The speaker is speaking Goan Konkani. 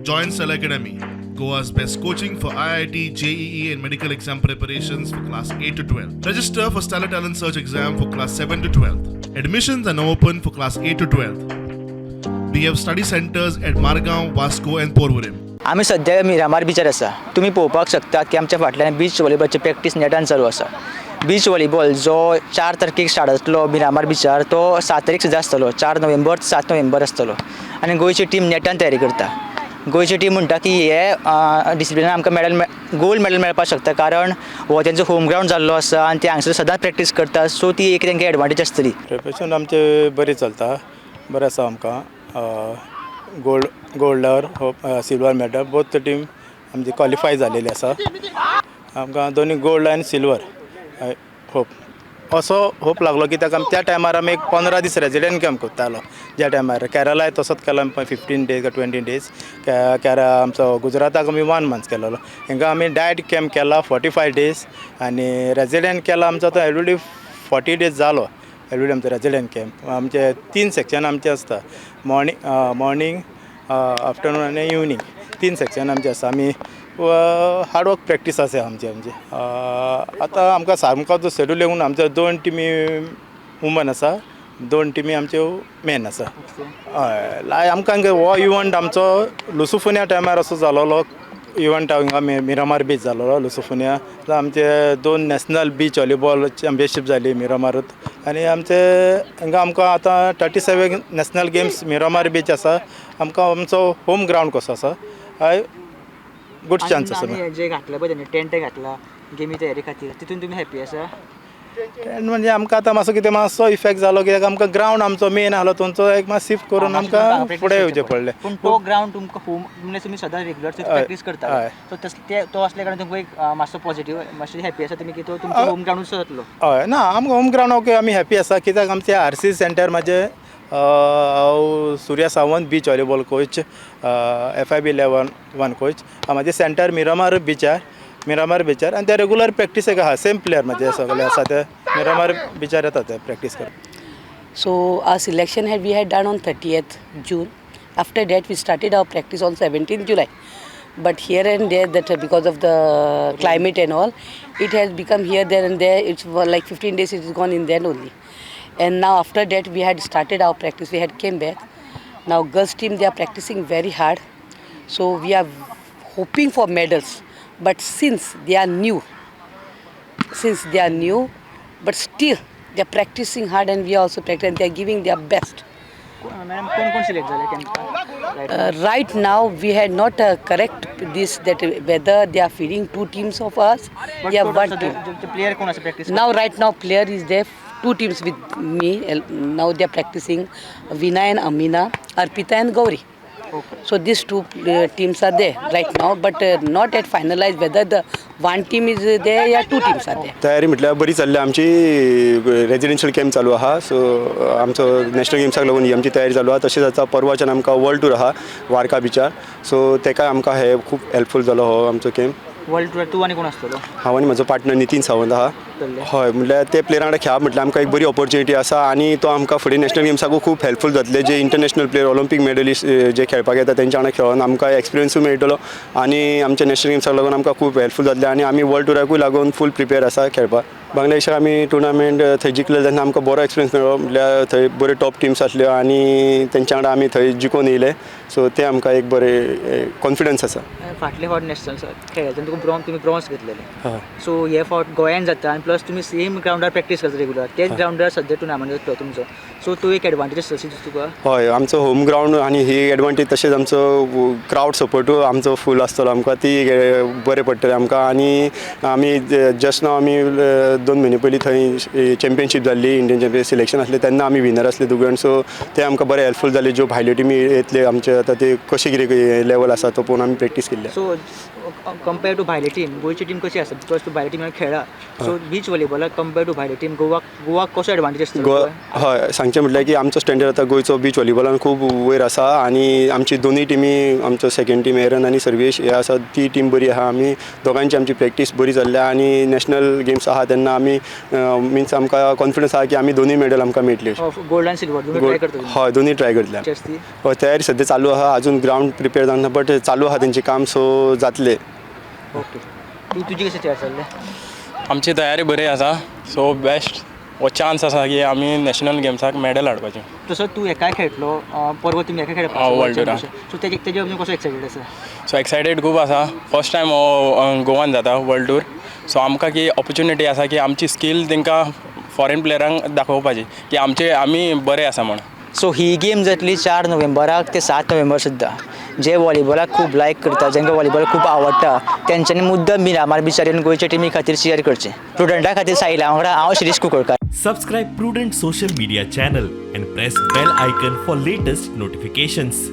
Join Stellar Academy, Goa's best coaching for IIT, JEE, and medical exam preparations for class 8 to 12. Register for Stellar Talent Search exam for class 7 to 12. Admissions are now open for class 8 to 12. We have study centers at Margao, Vasco, and Porvorim. आमी सद्या मिरामार बिचार आसा. तुमी पळोवपाक शकतात की आमच्या फाटल्यान बीच वॉलीबॉलाची प्रॅक्टीस नेटान चालू आसा. बीच वॉलीबॉल जो 4 तारखेक स्टार्ट जातलो मिरामार बिचार, तो 7 तारीख सुद्दां आसतलो, 4 नोव्हेंबर, 7 नोव्हेंबर आसतलो आनी गोंयची टीम नेटान तयारी करता. गोंयची टीम म्हणटा की हे डिसिप्लिनान आमकां मेडल, गोल्ड मेडल मेळपाक शकता, कारण हो तेंचो होम ग्रावंड जाल्लो आसा आनी ते हांगसर सदांच प्रॅक्टीस करता. सो ती एक तेंकां एडवांटेज आसतली. प्रिपरेशन आमचें बरें चलता, बरें आसा आमकां. गोल्ड गोल्डार hope, silver medal, both team आमची क्वॉलिफाय जालेली आसा. आमकां दोनी गोल्ड आनी सिल्वर होप, असो होप लागलो कित्याक आमी त्या टायमार आमी एक 15 दीस रेजिडंट कॅम्प करतालो. ज्या टायमार केरलाय तसोच केलो आमी, 15 डेज, 20 डेज केरला. आमचो गुजराताक आमी वन मंथ केलेलो. हांगा आमी डायट कॅम्प केला 45 डेज आनी रेजिडंट केला आमचो तो ऑलरेडी 40 डेज जालो ऑलरेडी आमचो रेजिडंट कॅम्प. आमचे तीन सेक्शन आमचे आसता, मॉर्निंग मॉर्निंग, आफ्टरनून आनी इवनींग, तीन सेक्शन आमचे आसा. आमी हार्ड वर्क प्रॅक्टीस आसा आमची आमची आतां आमकां सामको जो शेड्यूल येवन आमच्यो दोन टिमी वुमन आसा, दोन टिमी आमच्यो मेन आसा. हय, लायक आमकां हो इवंट आमचो लुसोफोनिया टायमार असो जालोलो इवंट. हांगा मिरामार बीच जालोलो लुसोफोनिया. आमचे दोन नॅशनल बीच व्हॉलीबॉल चॅम्पियनशीप जाली मिरामारूत आनी आमचे हांगा आमकां आतां 37 नॅशनल गेम्स मिरामार बीच आसा. आमकां आमचो होम ग्रावंड कसो आसा, हय, गुड चान्स आसा. आनी जे घातले पळय तेणी टेंट घातला गेमी तयारी खातीर, तितून तुमी हॅपी आसा? टेंट म्हणजे आमकां आतां मातसो कितें मातसो इफेक्ट जालो, कित्याक आमकां ग्रावंड आमचो मेन आहलो तुमचो एक मातसो शिफ्ट करून आमकां फुडें येवचें पडलें. पूण तो ग्रावंड तुमकां होम, म्हणजे तुमी सदां रेगुलर प्रॅक्टीस करता. सो तसले ते तो असल्या कारणान तुमकां एक मातसो पॉझिटिव्ह, मातशें हॅपी आसा तुमी की तो तुमचो होम ग्रावंडूच जातलो. हय, ना, आमकां होम ग्रावंड ओके, आमी हॅपी आसा, कित्याक आमचे आर सी सेंटर म्हाजे, हांव Surya Sawant, beach volleyball coach, FIB level 1 coach. म्हाजे सेंटर मिरामार बिचार, मिरामार बिचार आनी ते रेगुलर प्रॅक्टीसेक आहा. सेम प्लेयर म्हाजे सगळे आसा, ते मिरामार बिचार येता ते प्रॅक्टीस करपाक. So our selection had we had done on 30th June. After that, we started our practice on 17th July. But here and there, that because of the climate and all, it has become here, there and there. It's for like 15 days. It is gone in there only. And now after that, we had started our practice. We had came back. Now girls team, they are practicing very hard. So we are hoping for medals. But since they are new, but still they are practicing hard and we are also practicing. They are giving their best. Madam, कोण कोण सिलेक्ट जाले कॅम्पाक? Right now, we had not correct this, that whether they are feeding two teams of us. Yeah, one team. Player कोण आसा practice? Now, right now, player is there. Two teams with me. Now they are practicing. Veena and Amina, Arpita and Gauri. So these two teams are there right now, but not yet finalized whether the one team is there or two teams are there. तयारी म्हटल्यार बरी चल्ल्या आमची. रेजिडेन्शियल कॅम्प चालू आहा. सो आमचो नॅशनल गेम्साक लागून ही आमची तयारी चालू आहा. तशेंच आतां परवाच्यान आमकां वर्ल्ड टूर आहा वार्का बिचार. सो तेका आमकां हे खूब हेल्पफूल जालो हो आमचो कॅम्प. वर्ल्ड टूर तूं आनी कोण आसतलो? हांव आनी म्हजो पार्टनर नितीन सावंत आहा. चल्ले. हय, म्हटल्यार ते प्लेयरा वांगडा खेळप म्हटल्यार आमकां एक बरी ऑपॉर्च्युनिटी आसा आनी तो आमकां फुडें नॅशनल गेम्साकूय खूब हेल्पफूल जातले. जे इंटरनॅशनल प्लेयर, ऑलिम्पीक मेडलिस्ट जे खेळपाक येता, तेंच्या वांगडा खेळोन आमकां एक्सपिरियन्सूय मेळटलो आनी आमच्या नॅशनल गेम्साक लागून आमकां खूब हेल्पफूल जातलें आनी आमी वर्ल्ड टुराकूय लागून फूल प्रिपेर आसा खेळपाक. बांगलादेशाक आमी टुर्नामेंट थंय जिखले तेन्ना आमकां बरो एक्सपिरियन्स मेळ्ळो. म्हटल्यार थंय बऱ्यो टॉप टिम्स आसल्यो आनी तेंच्या वांगडा आमी थंय जिखून येयले. सो ते आमकां एक बरें कॉन्फिडन्स आसा. फाटले फावट नॅशनल खेळ्ळे तेन्ना तुका ब्रॉन्ज, तुमी ब्रॉन्ज घेतलेले. हय. सो हे फावट गोंयान जाता आनी प्लस तुमी सेम ग्रावंडार प्रॅक्टीस करता रेगुलर, तेच ग्रावंडार सद्या टुर्नामेंट जातलो तुमचो. सो तो एक एडवांटेज आसता अशी दिसता तुका? हय, आमचो होम ग्रावंड आनी ही एडवांटेज, तशेंच आमचो क्रावड सपोर्टूय आमचो फूल आसतलो. आमकां ती बरें पडटलें आमकां. आनी आमी जस्ट नाव आमी 2 म्हयने पयलीं थंय चॅम्पियनशीप जाल्ली, इंडियन चॅम्पियन सिलेक्शन आसलें, तेन्ना आमी विनर आसले दोग जाण. सो ते आमकां बरें हेल्पफूल जालें. ज्यो भायल्यो टिमी येतल्यो आमच्यो आतां, ते कशें कितें लेवल आसा तो पळोवन आमी प्रॅक्टीस केल्ली. सो कंपेर टू भायली टीम, गोंयची टीम कशी आसा? Because तूं भायल्या टिमान खेळ्ळा, सो which बीच व्हॉलीबॉलाक कंपेर टू भायले टीम गोवाक गोवाक कसो एडवांटेज आसतलो? गोवा, हय, सांगचें म्हटल्यार की आमचो स्टँडर्ड आतां गोंयचो बीच व्हॉलीबॉलान खूब वयर आसा आनी आमची दोनूय टिमी, आमचो सेकंड टीम एरन आनी सर्वेश हे आसा, ती टीम बरी आहा. आमी दोगांयची आमची प्रॅक्टीस बरी चल्ल्या आनी नॅशनल गेम्स आहा तेन्ना आमी मिन्स आमकां कॉन्फिडन्स आहा की आमी दोनूय मेडल आमकां मेळटली. गोल्ड आनी सिल्वर दोनूय ट्राय करतले? हय, दोनूय ट्राय करतले. आमी. हय, तयारी सद्या चालू आहा. अजून ग्रावंड प्रिपेर जावंक ना, बट चालू आहा तेंचें काम, सो जातलें. ओके, तूं तुजी कशी तयार चल्ल्या? आमची तयारी बरी आसा. सो बेस्ट हो चान्स आसा की आमी नॅशनल गेम्साक मॅडल हाडपाचें. तसो तूं हेकाय खेळटलो परवां, तुमी हेका खेळपाक World Tour. सो तेजे तेजे बाबतींत कसो एक्सायटेड आसा? सो एक्सायटेड खूब आसा. फर्स्ट टायम हो गोवान जाता वर्ल्ड टूर. सो आमकां की ऑपॉर्च्युनिटी आसा की आमची स्कील तांकां फॉरेन प्लेयरांक दाखोवपाची की आमचे आमी बरे आसा म्हण. सो ही गेम जातली 4 नोव्हेंबराक ते 7 नोव्हेंबर सुद्दां. जे व्हॉलीबॉलाक खूब लायक करता, जांकां व्हॉलीबॉल खूब आवडटा, तेंच्यांनी मुद्दम मिरामार बिचार येवन गोंयच्या टिमी खातीर चियर करचें. प्रुडंटा खातीर साहिला वांगडा हांव Shirish Kunkalkar. Subscribe Prudent Social Media channel and press bell icon for latest notifications.